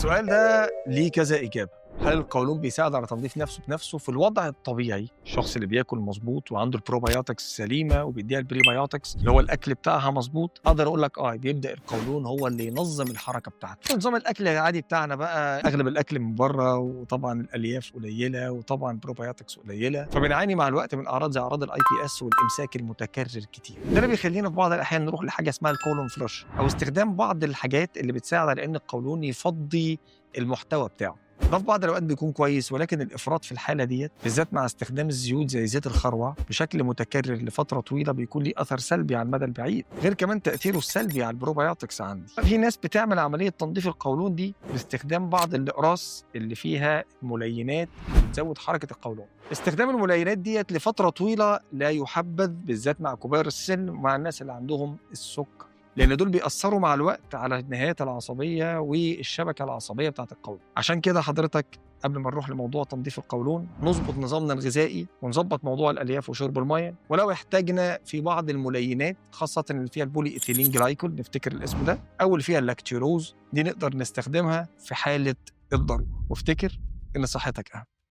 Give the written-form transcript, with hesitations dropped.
السؤال ده ليه كذا إجابة. هل القولون بيساعد على تنظيف نفسه بنفسه؟ في الوضع الطبيعي الشخص اللي بياكل مظبوط وعنده البروبايوتكس سليمة وبيديها البريبايوتكس اللي هو الاكل بتاعها مظبوط، اقدر اقول لك بيبدا القولون هو اللي ينظم الحركة بتاعته. نظام الاكل العادي بتاعنا بقى اغلب الاكل من بره، وطبعا الالياف قليله وطبعا البروبايوتكس قليله، فبنعاني مع الوقت من اعراض زي اعراض ال IBS والامساك المتكرر كتير. ده اللي بيخلينا في بعض الاحيان نروح لحاجة اسمها ال colon flush، او استخدام بعض الحاجات اللي بتساعد على ان القولون يفضي المحتوى بتاعه. ده في بعض الاوقات بيكون كويس، ولكن الافراط في الحالة ديت بالذات مع استخدام الزيوت زي زيت الخروع بشكل متكرر لفترة طويلة بيكون ليه اثر سلبي على المدى البعيد، غير كمان تاثيره السلبي على البروبايوتكس عندي. في ناس بتعمل عملية تنظيف القولون دي باستخدام بعض الاقراص اللي فيها ملينات بتزود حركة القولون. استخدام الملينات ديت لفترة طويلة لا يحبذ، بالذات مع كبار السن ومع الناس اللي عندهم السكر، لان دول بيأثروا مع الوقت على النهايات العصبية والشبكة العصبية بتاعت القولون. عشان كده حضرتك قبل ما نروح لموضوع تنظيف القولون نظبط نظامنا الغذائي ونظبط موضوع الالياف وشرب المية، ولو احتاجنا في بعض الملينات خاصة اللي فيها ال polyethylene glycol، نفتكر الاسم ده، او اللي فيها اللاكتيروز دي نقدر نستخدمها في حاله الضرورة. وافتكر ان صحتك اهم.